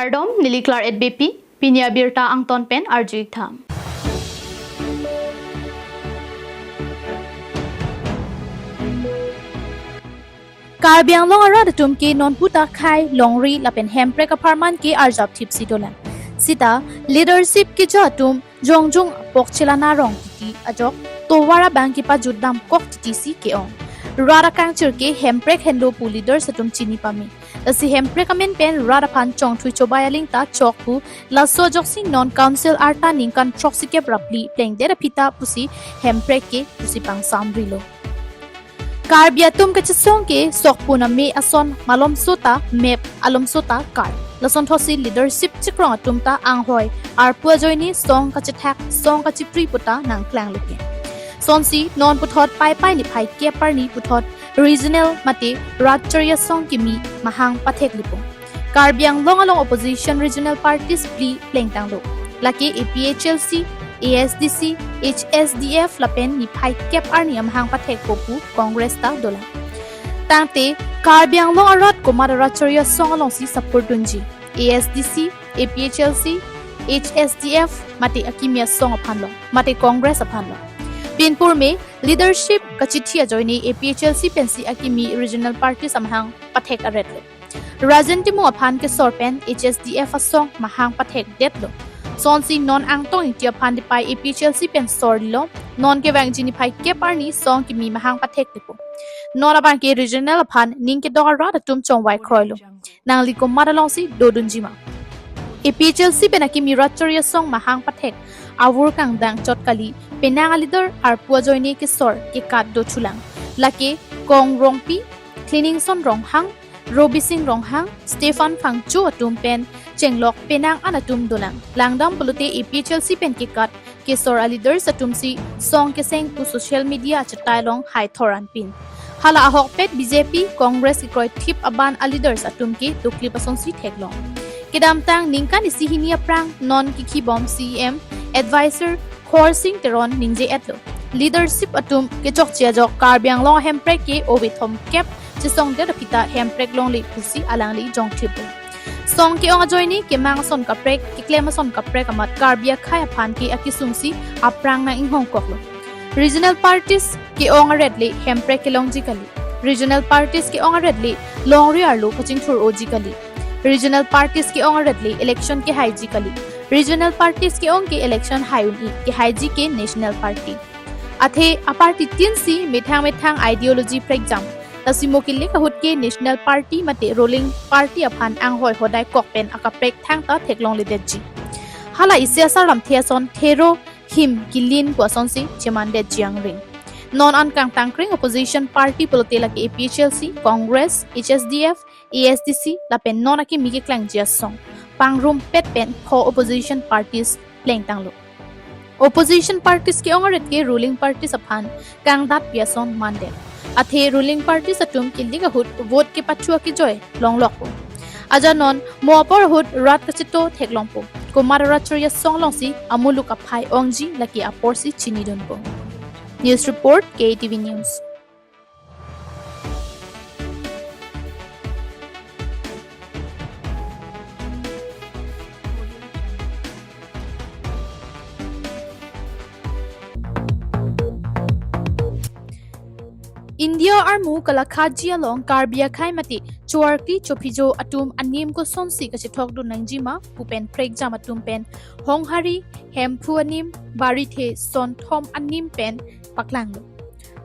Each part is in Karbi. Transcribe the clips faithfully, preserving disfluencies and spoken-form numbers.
Kardom, neli Claret Beypi, pini abirta angton pen arju-ik tha. Karbi Anglong arat atum ke nonpu ta khei, longri lapen hemprek apharman ke arjap thipsi dolang. Sita leadership keja atum jongjung apok chelana rong titi ajok tovar abang kepajut damkok titi si ke-ong. Rat akangchir ke hemprek henlo pu leaders atum chini pame. Lasi hemprek amen pen rat aphan chongthui chobai aling ta chok pu, laso ajoksi non council arta ningkan throksikep ra phli plengdet aphi ta pusi hemprek ke pusi pangsamrilo. Karbi atum kachesong ke sokpun ame ason malomso ta mep alomso ta kar. Lasonthotsi leadership chikrong atum ta anghoi arpu ajoine song kachethak song kachipri puta nangklanglo ke. Sonsi non puthot Paipai niphai kep arni puthot regional mate rat chariya song kimi mahang patheklepo. Karbi Anglong along opposition regional parties phli plengtanglo. Lake A P H L C, A S D C, H S D F lapen niphai kep arni amahang pathekpo pu Congress ta dolang. Tangte Karbi Anglong arat komat arat chariya song alongsi support dunji, A S D C, A P H L C, H S D F mate akimi asong aphan long, mate Congress aphan long. Pinpur me leadership kachithi ajoine A P H L C pensi akimi regional parties amahang pathek aretlo. Rajen Timung aphan kesor pen H S D F asong mahang pathekdetlo. Sonsi non Angtong Ingti aphan dipai A P H L C pen sorlo, non kevangji niphai kep arni song kimi mahang patheklepo. Non abang ke regional aphan ning kedok arat atum chongvai kroilo. Nangli komat alongsi dodunji ma? A P H L C pen akimi rat chariya song mahang pathek avur kangdang chot kali, penang aleader arpu ajoine kesor kekat do chulang. Lake Kong Rongpi, Kliningson Ronghang, Robising Ronghang, Stephen Phangcho atum pen chenglok penang an atum dolang. Langdam pulote A P H L C pen kekat kesor aleaders atumsi song keseng pu social media achetai along haithor anpin. Hala ahokpet B J P, Congress kekroithip aban aleaders atum ke doklip asonsi theklong. Kedamtang ningkan isi hini aphrang non kikhibom C E M advisor Khorsing Teron ningje-etlo. Leadership atum kechokche ajok Karbi Anglong ahemprek ke ove thomkep chesongdet aphi ta hemprek longle pusi alangli jongthip. Song ke-ong ajoine kemang ason kaprek, keklem ason kaprek amat Karbi akhei aphan ke akesungsi aphrang nang-inghongkoklo. Regional parties ke-ong aret le hemprek kelongji kali. Regional parties ke-ong aret le longri arlo kachingthur-oji kali. Regional parties ke-ong aret le election kehaiji kali. Regional parties ke-ong ke election hai un-e, kehaiji ke national party. Athe aparty tin si methang methang ideology prekjam. Lasi mo kilik ahut ke national party mate ruling party aphan anghoi hodai kok pen akaprek thangta theklongledetji. Hala isi asar lamthe ason thero him kilin pu asonsi chemandetji angring. Non an kangtangkring opposition party pulote lake A P H L C, Congress, H S D F, A S D C lapen non akimi keklangji asong pangrumpet pen pho opposition parties plengtanglo. Opposition parties ke-ong aret ke ruling parties aphan kangdatpi ason mandet. Athe ruling parties atum kilik ahut vote kepathu akejoi longlokpo. Ajanon mo apor ahut rat kachito theklongpo. Komat rat chariya song alongsi amuluk aphai ongji lake aporsi chinidunpo. News report, K T V News. India armu kelakhaji along Karbi akhei mate Choarkli Chophijo atum anim kosonsi kachethokdun nangjima pu pen prekjam atum pen Honghari, Hemphu anim, Barithe, Sonthom anim pen paklanglo.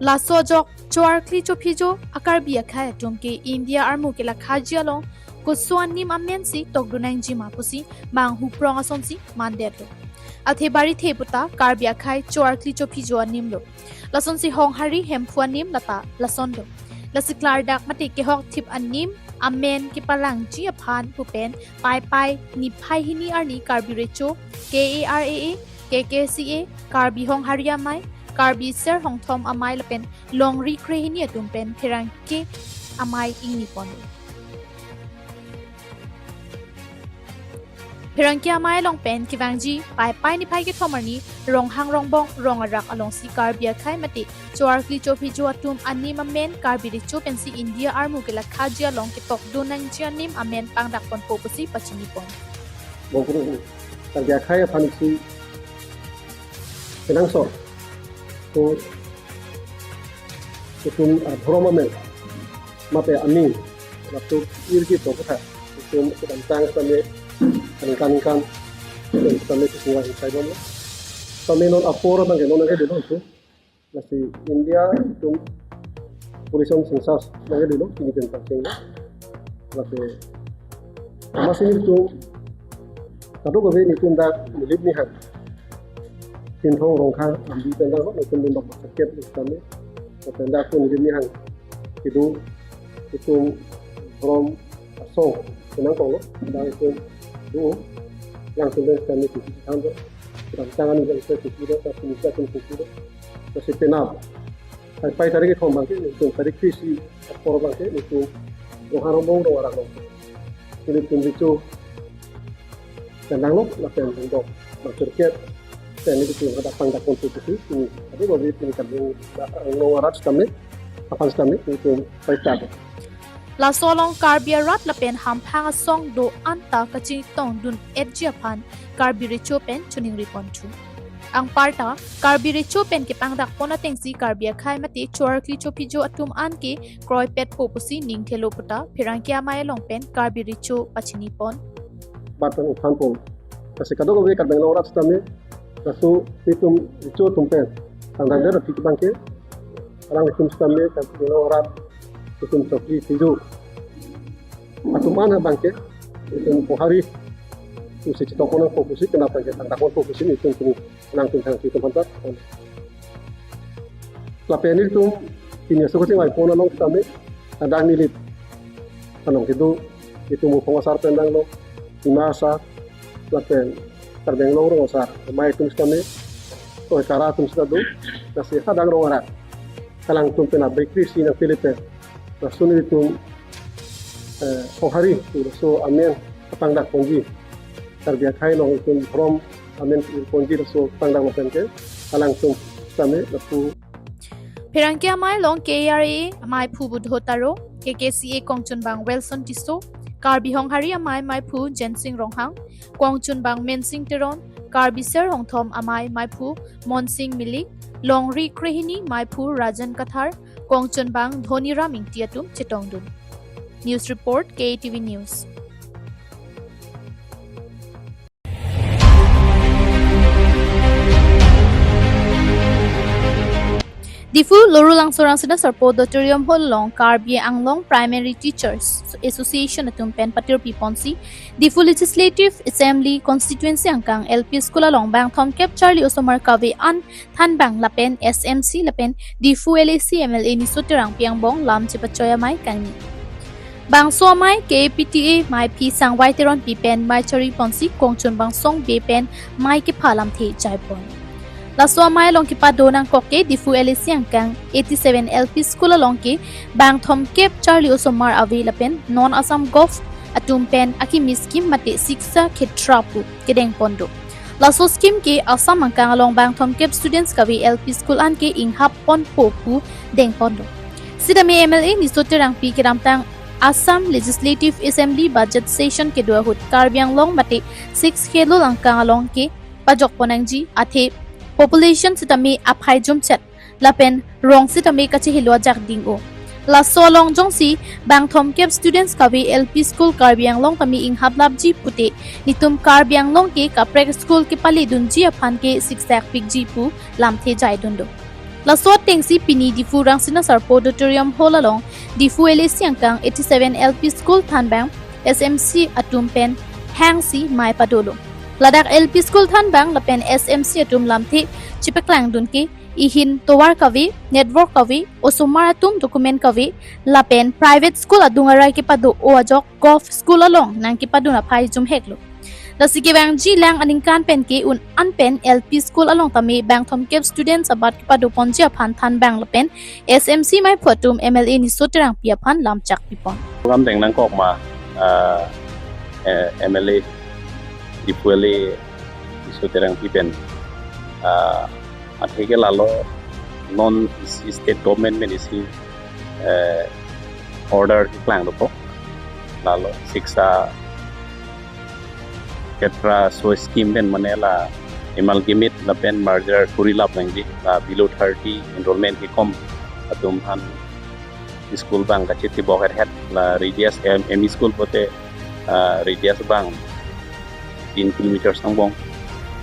Laso ajok Choarkli Chophijo a-Karbi akhei atum ke India armu kelakhaji along koson anim amensi tokdun nangjima pusi manghuprong asonsi mandetlo. Athe Barithe puta Karbi akhei Choarkli Chophijo animlo. Lasonsi Honghari, Hemphu anim lata lason do. Lasi klardak mate kehokthip anim amen kepalangji aphan pu pen Paipai niphai hini arni Karbi Recho, K A R A A, K K C A, Karbi Honghari Amei, Karbi Ser Hongthom Amei lapen longri krehini atum pen pherangke amei ingniponlo. Pherangke amei along pen kevangji Paipai niphai kethom arni Ronghang Rongbong rong arak alongsi Karbi akhei mate Choarkli Chophijo atum anim amen Karbi Recho pensi India armu kelakhaji along ketokdun nangji anim amen pangdakponpo pusi pachinipon. Bongkuru, Karbi akhai aphan isi kenangsot. To itum, ah, dhorom amen mate aning, laso irgi to kotha itum kedamtang sitame, aningkan aningkan sitame kukuwa hinsai bom. Sitame non apor abangke non nangkedolo itum. Lasi India itum population census nangkedolo, pini pen pangcheng. Lasi amatsi itum kadokave itum dak Nilip Nihang, Chinthong, Rongkhang, Ambi pen dak itum lim bak masaket itum kami. Pen dak itum Nilip Nihang kedo itum from asong kenang konglo, dak itum do, yang itum kami titi tanglo. Kedamtang ani dak itum titi do, tapi itum titi do. Lasi penap, pai pai tarik kethom abangke, itum tarik three isi apor abangke itum Ronghang Rongbong Rong Arak along itum recho pen nanglo, lapen dok bang circuit pen itum hadak pangdak ponpo pusi, itum adu babi itum kan Rong Arak sitame, aphan sitame itum pai tak. Laso along Karbi arat lapen hamphang asong do-an ta kachinitong dun-etji aphan Karbi Recho pen choningri ponthu. Anparta, Karbi Recho pen kepangdak pon atengsi Karbi akhai mate choarkli chophiju atum an ke kroipetpo pusi ningthelo puta pherangke amei along pen Karbi Recho pachini pon. Bat pen uphan pon. Lasi kadokave Karbi Anglong arat sitame, laso itum Recho atum pen tangdang der aphi abangke, alanglitum sitame Karbi Anglong arat itum choarkli chophiju atum an abangke itum pohari itum si chetong pon nangpo pusi, kenap abangke tangdang ponpo pusi itum pini nangtum thang itum aphan ta. Lapen itum pini aso kachingvai pon along sitame, adang Nilip along kedo itum Muphong asar pen danglo, Dima asar, lapen Karbi Anglong rong asar amei atum sitame, Toikara atum sita do, lasi hadak Rong Arak alangtum pen abekri si nangpilip pen, lason itum, eh, pohari laso amen kapangdak ponji, Karbi akhai along itum dhorom amen ponji laso pangdak lapen ke alangtum sitame lapu. Pherangke amei along K A R A meiphu Budho Taro, K K C A kongchunbang Wilson Tisso, Karbi Honghari amei meiphu Jensing Ronghang, kongchunbang Mensing Teron, Karbi Ser Hongthom amei meiphu Monsing Milik, Longri Krehini meiphu Rajan Kathar, kongchunbang Dhoniram Ingti atum chetongdun. News report, K A T V News. Diphu Lorulangso Rangsina Sarpo Auditorium Hall along Karbi Anglong Primary Teachers Association atum pen patirpi ponsi Diphu Legislative Assembly Constituency angkang L P School along bangthomkep charli osomar kave an thanbang lapen S M C lapen Diphu L A C M L A Niso Terangpi angbong lam chepachoi amei kangni. Bangso amei K A P T A meiphi Sangvai Teronpi pen mei chari ponsi kongchunbang Song Bey pen mei kepha lamthe jai pon. Laso amei along kepado nangkok ke Diphu L A C angkang eighty seven L P School along ke bangthomkep charli osomar ave lapen non Assam Govt atum pen akimi scheme mate Shiksha Kshetra pu kedeng pon do. Laso scheme ke Assam angkang along bangthomkep students kave L P School an ke inghap ponpo pu deng pon do. Sitame M L A Niso Terangpi kedamtang Assam Legislative Assembly budget session kedo ahut Karbi Anglong mate Sixth Schedule angkang along ke pajok pon nangji, athe population sitame aphai jumchet lapen rong sitame kachehelo ajak ding-o. Laso along jongsi bangthomkep students kave L P School Karbi Anglong tame inghap lapji pute nitum Karbi Anglong ke kaprek school kepale dunji aphan ke siksak pikji pu lamthe jai dun do. Laso atengsi pini Diphu Rangsina Sarpo Auditorium Hall along Diphu L A C angkang eighty seven L P School thanbang S M C atum pen hangsi mei padolo. Ladak L P School thanbang lapen S M C atum lamthe chepaklang dun ke ihin tovar kave, network kave, osomar atum document kave, lapen private school adung arai kepado-o ajok Govt School along nangkepadun aphai jumheklo. Lasi kevangji lang aningkan pen ke un an pen L P School along tame bangthomkep students abat kepado ponji aphan thanbang lapen S M C meiphu atum M L A Niso Terangpi aphan lamchak pipon. Program deng nangkok ma, ah, eh, M L A Diphu L A Niso Terangpi pen, ah, athe ke lalo non isi state government pen isi, eh, order keplang dopo. Lalo Shiksha Khetra so scheme pen mane la amalgamate lapen merger kuri lap nangji, la below thirty enrollment kekom atum aphan school abang kachethibok het het, la radius M, M E school pote, ah, radius abang tin kilometer angbong.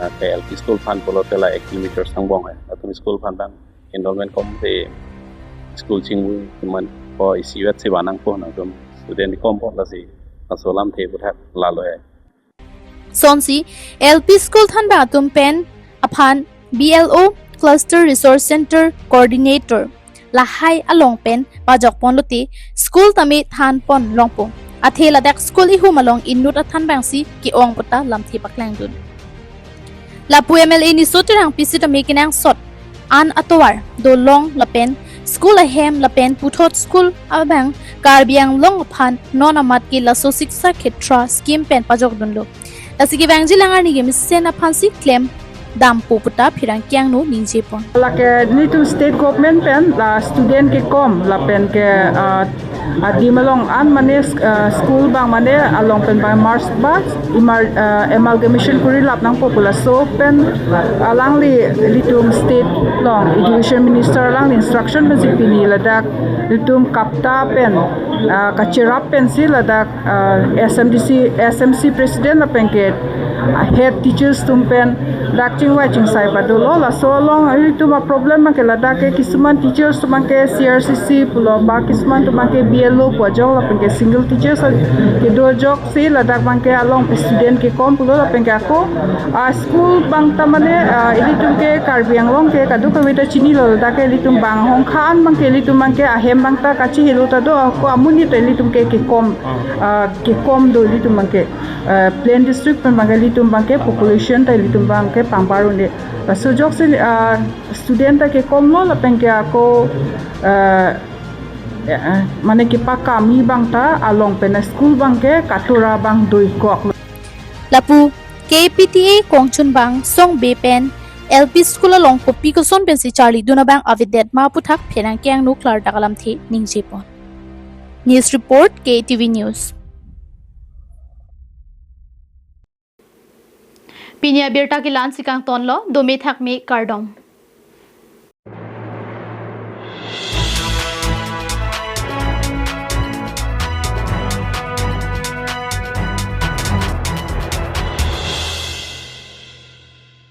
Ah, ke L P school aphan pulote la ek kilometer angbong hai. Atum school aphan abang enrollment kom te school chingvui man ko isi vet si vanang po nangtum student kompo lasi laso alamthe aputhak lalo hai. Sonsi L P school thanbang atum pen aphan B L O, Cluster Resource Center Coordinator, lahai along pen pajok ponlote school tame than pon longpo. Athe ladak school ihum along inut athanbang si ke-ong puta lamthe paklangdun. Lapu M L A Niso Terangpi sitame kenangsot an atovar dolong lapen school ahem lapen puthot school abang Karbi Anglong aphan non amat ke laso Shiksha Khetra scheme pen pajokdunlo. Lasi kevangji langarni kemesen aphansi klem dampo puta pherangke angno ningjepon. Lake nelitum state government pen la student kekom lapen ke, ah, adim along an mane, ah, school abang mane along pen abang merge ba, imar-, ah, amalgamation kuri lap nangpo pu laso pen alangli ilitum state along education minister alangli instruction pensi pini ladak ilitum KAPTA pen, ah, kacherap pensi ladak, ah, S M D C, S M C president lapen ke, ah, head teachers atum pen dak chingvai chingsai padolo. Laso along ilitum aproblem abang ke ladak ke kisuman teachers atum abang ke C R C C pulo ba kisuman atum abang ke B L O pu ajok lapen ke single teachers kedo ajoksi ladak abang ke along student kekom pulo lapen ke ako, ah, school abang ta mane, ah, ilitum ke Karbi Anglong ke kadokave ta chinilo, ladak ke ilitum bang hongkhan abang ke ilitum abang ke ahem abang ta kachihelo ta do, ako amonit ta ilitum ke kekom, ah, kekom do ilitum abang ke, ah, plain district pen abang ke ilitum abang ke population ta ilitum abang ke pangbar un-e. Laso ajoksi, ah, student ta kekomlo lapen ke ako, ah, eh, mane kepakam abang ta along pen school abang ke katura abang doikoklo. Lapu K P T A kongchunbang Songbe pen L P school along kopi koson pensi charlidun abang avedet ma aputhak pherangke angno klardak alamthe ningjepon. News report, K T V News. Pini abirta ke la-ansi kangtonlo, dome thakme, kardom.